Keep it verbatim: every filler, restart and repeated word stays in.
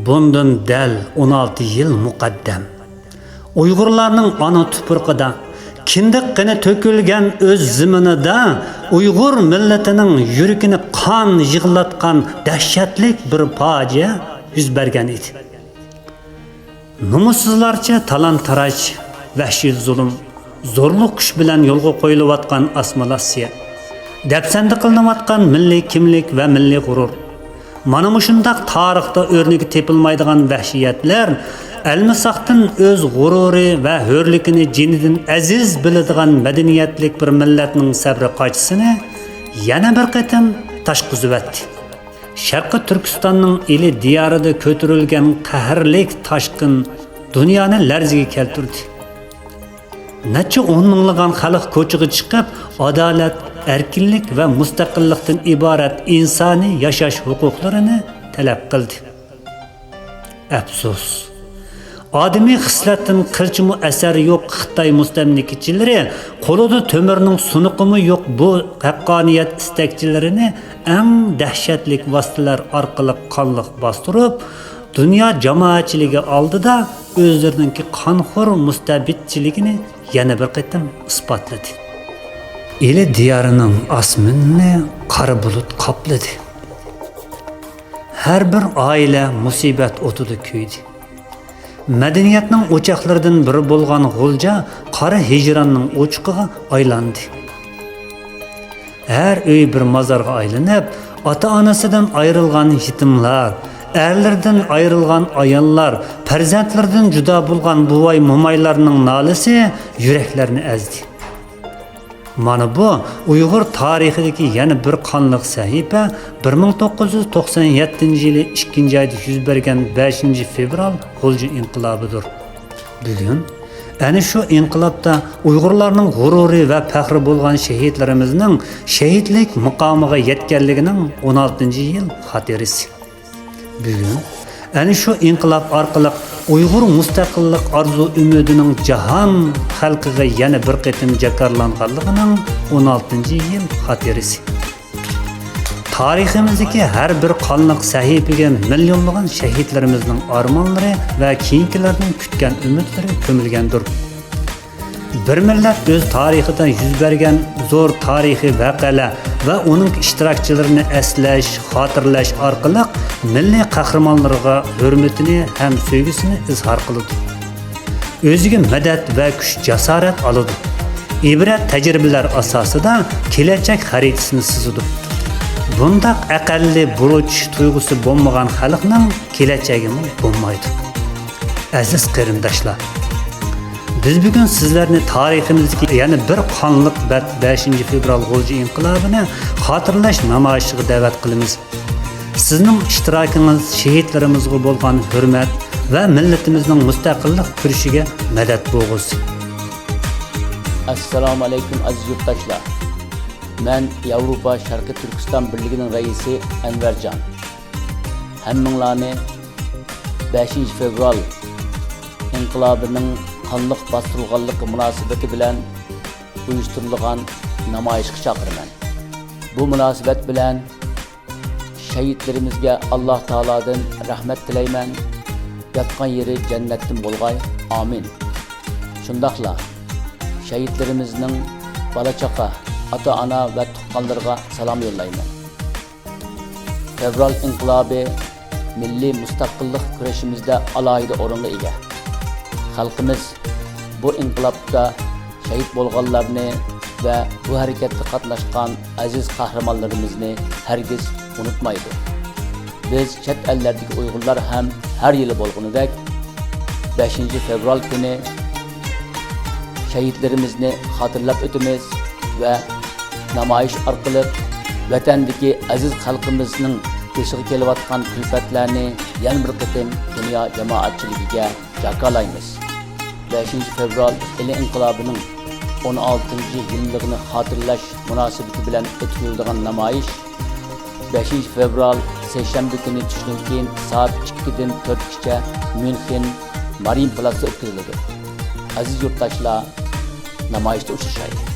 بۇندىن دەل ئون ئالتە يىل مۇقەددەم، ئۇيغۇرلارنىڭ ئانا تۇپرىقىدا، كىندىك قېنى تۆكۈلگەن ئۆز زېمىنىدا ئۇيغۇر مىللىتىنىڭ يۈرىكىنى قان يىغلاتقان دەھشەتلىك بىر پاجىئە يۈز بەرگەن ئىدى. نومۇسسىزلارچە تالان-تاراج، ۋەھشىي زۇلۇم، زورلۇق كۈچ بىلەن يولغا قويۇلۇۋاتقان ئاسسىمىلياتسىيە، دەپسەندە قىلىنىۋاتقان مىللىي كىملىك ۋە مىللىي غۇرۇر، مانا مۇشۇنداق تارىختا ئۆرنىكى تېپىلمايدىغان ۋەھشىيەتلەر ئەلمىساقتىن ئۆز غۇرۇرى ۋە ھۆرلۈكىنى جېنىدىن ئەزىز بىلىدىغان مەدەنىيەتلىك بىر مىللەتنىڭ سەبرى-قاچىسىنى يەنە بىر قېتىم تاشقۇزۇۋەتتى. شەرقىي تۈركىستاننىڭ ئىلى دىيارىدا كۆتۈرۈلگەن قەھەرلىك تاشقىن دۇنيانى لەرزىگە كەلتۈردى. نەچچە ئون مىڭلىغان خەلق كوچىغا چىقىپ، ئادالەت، ئەركىنلىك ۋە مۇستەقىللىقتىن ئىبارەت ئىنسانىي ياشاش ھوقۇقلىرىنى تەلەپ قىلدى. ئەپسۇس، ئادىمىي خىسلەتتىن قىلچىمۇ ئەسەر يوق خىتاي مۇستەملىكىچىلىرى، قولىدا تۆمۈرنىڭ سۇنۇقىمۇ يوق بۇ ھەققانىيەت ئىستەكچىلىرىنى ئەڭ دەھشەتلىك ۋاسىتىلەر ئارقىلىق قانلىق باستۇرۇپ، دۇنيا جامائەتچىلىكى ئالدىدا ئۆزلىرىنىڭكى قانخور مۇستەبىتچىلىكىنى يەنە بىر قېتىم ئىسپاتلىدى. ئىلى دىيارىنىڭ ئاسمىنىنى قارا بۇلۇت قاپلىدى. ھەر بىر ئائىلە مۇسىبەت ئوتىدا كۆيدى. مەدەنىيەتنىڭ ئوچاقلىرىدىن بىرى بولغان غۇلجا قارا ھىجراننىڭ ئوچىقىغا ئايلاندى. ھەر ئۆي بىر مازارغا ئايلىنىپ، ئاتا-ئانىسىدىن ئايرىلغان يېتىملار، ئەرلىرىدىن ئايرىلغان ئاياللار، پەرزەنتلىرىدىن جۇدا بولغان بوۋاي-مومايلارنىڭ نالىسى يۈرەكلەرنى ئەزدى. مانا بۇ ئۇيغۇر تارىخىدىكى يەنە بىر قانلىق سەھىپە، بىر مىڭ توققۇز يۈز توقسان يەتتىنچى يىلى ئىككىنچى ئايدا يۈز بەرگەن بەشىنچى فېۋرال غۇلجا ئىنقىلابىدۇر. بۈگۈن ئەنە شۇ ئىنقىلابتا ئۇيغۇرلارنىڭ غۇرۇرى ۋە پەخرى بولغان شېھىتلىرىمىزنىڭ شېھىتلىك مۇقامىغا يەتكەنلىكىنىڭ ئون ئالتىنچى يىل خاتىرىسى. بۈگۈن ئەنە شۇ ئىنقىلاب ئارقىلىق ئۇيغۇر مۇستەقىللىق ئارزۇ ئۈمىدىنىڭ جاھان خەلقىگە يەنە بىر قېتىم جاكارلانغانلىقىنىڭ ئون ئالتىنچى يىل خاتىرىسى. تارىخىمىزدىكى ھەر بىر قانلىق سەھىپىگە مىليونلىغان شەھىدلىرىمىزنىڭ ئارمانلىرى ۋە كېيىنكىلەرنىڭ كۈتكەن ئۈمىدلىرى كۆمۈلگەندۇر. بىر مىللەت ئۆز تارىخىدا يۈز بەرگەن زور تارىخىي ۋەقەلەر ۋە ئۇنىڭ ئىشتىراكچىلىرىنى ئەسلەش، خاتىرىلەش ئارقىلىق مىللىي قەھرىمانلىرىغا ھۆرمىتىنى ھەم سۆيگۈسىنى ئىزھار قىلىدۇ. ئۆزىگە مەدەت ۋە كۈچ-جاسارەت ئالىدۇ. ئىبرەت تەجرىبىلەر ئاساسىدا كېلەچەك خەرىتىسىنى سىزىدۇ. بۇنداق ئەقەللىي بۇرچ تۇيغۇسى بولمىغان خەلقنىڭ كېلەچەكىمۇ بولمايدۇ. ئەزىز قېرىنداشلار، بىز بۈگۈن سىزلەرنى تارىخىمىزدىكى يەنە بىر قانلىق بەت، بەشىنچى فېۋرال غۇلجا ئىنقىلابىنى خاتىرىلەش نامايىشىغا دەۋەت قىلىمىز. سىزنىڭ ئىشتىراكىڭىز شېھىتلىرىمىزغا بولغان ھۆرمەت ۋە مىللىتىمىزنىڭ مۇستەقىللىق كۈرىشىگە مەدەت بولغۇسى. ئەسسالامۇ ئەلەيكۇم، ئەزىز يۇرتداشلار. مەن ياۋروپا شەرقىي تۈركىستان بىرلىكىنىڭ رەئىسى ئەنۋەرجان. ھەممىڭلارنى بەشىنچى فېۋرال ئىنقىلابىنىڭ قانلىق باستۇرۇلغانلىقى مۇناسىۋىتى بىلەن ئۇيۇشتۇرۇلغان نامايىشقا چاقىرىمەن. بۇ مۇناسىۋەت بىلەن شەھىدلىرىمىزگە ئاللاھ تائالادىن رەھمەت تىلەيمەن. ياتقان يېرى جەننەتتىن بولغاي. ئامىن. شۇنداقلا شەھىدلىرىمىزنىڭ بالا-چاقا، ئاتا-ئانا ۋە تۇغقانلىرىغا سالام يوللايمەن. فېۋرال ئىنقىلابى مىللىي مۇستەقىللىق كۈرىشىمىزدە ئالاھىدە ئورۇنغا ئىگە. خەلقىمىز بۇ ئىنقىلابتا شەھىت بولغانلارنى ۋە بۇ ھەرىكەتتە قاتناشقان ئەزىز قەھرىمانلىرىمىزنى ھەرگىز ئۇنتۇمايدۇ. بىز چەت ئەللەردىكى ئۇيغۇرلار ھەم ھەر يىلى بولغىنىدەك بەشىنچى فېۋرال كۈنى شەھىدلىرىمىزنى خاتىرىلەپ ئۆتىمىز ۋە نامايىش ئارقىلىق ۋەتەندىكى ئەزىز خەلقىمىزنىڭ بېشىغا كېلىۋاتقان كۈلپەتلەرنى يەنە بىر قېتىم دۇنيا جامائەتچىلىكىگە جاكارلايمىز. بەشىنچى فېۋرال ئىلى ئىنقىلابىنىڭ ئون ئالتىنچى يىللىقىنى خاتىرىلەش مۇناسىۋىتى بىلەن ئۆتكۈزۈلىدىغان نامايىش بەشىنچى فېۋرال سەيشەنبە كۈنى چۈشتىن كېيىن سائەت ئىككىدىن تۆتكىچە ميۇنخېن مارىينپلاتستا ئۆتكۈزۈلىدۇ. ئەزىز يۇرتداشلار، نامايىشتا ئۇچرىشايلى.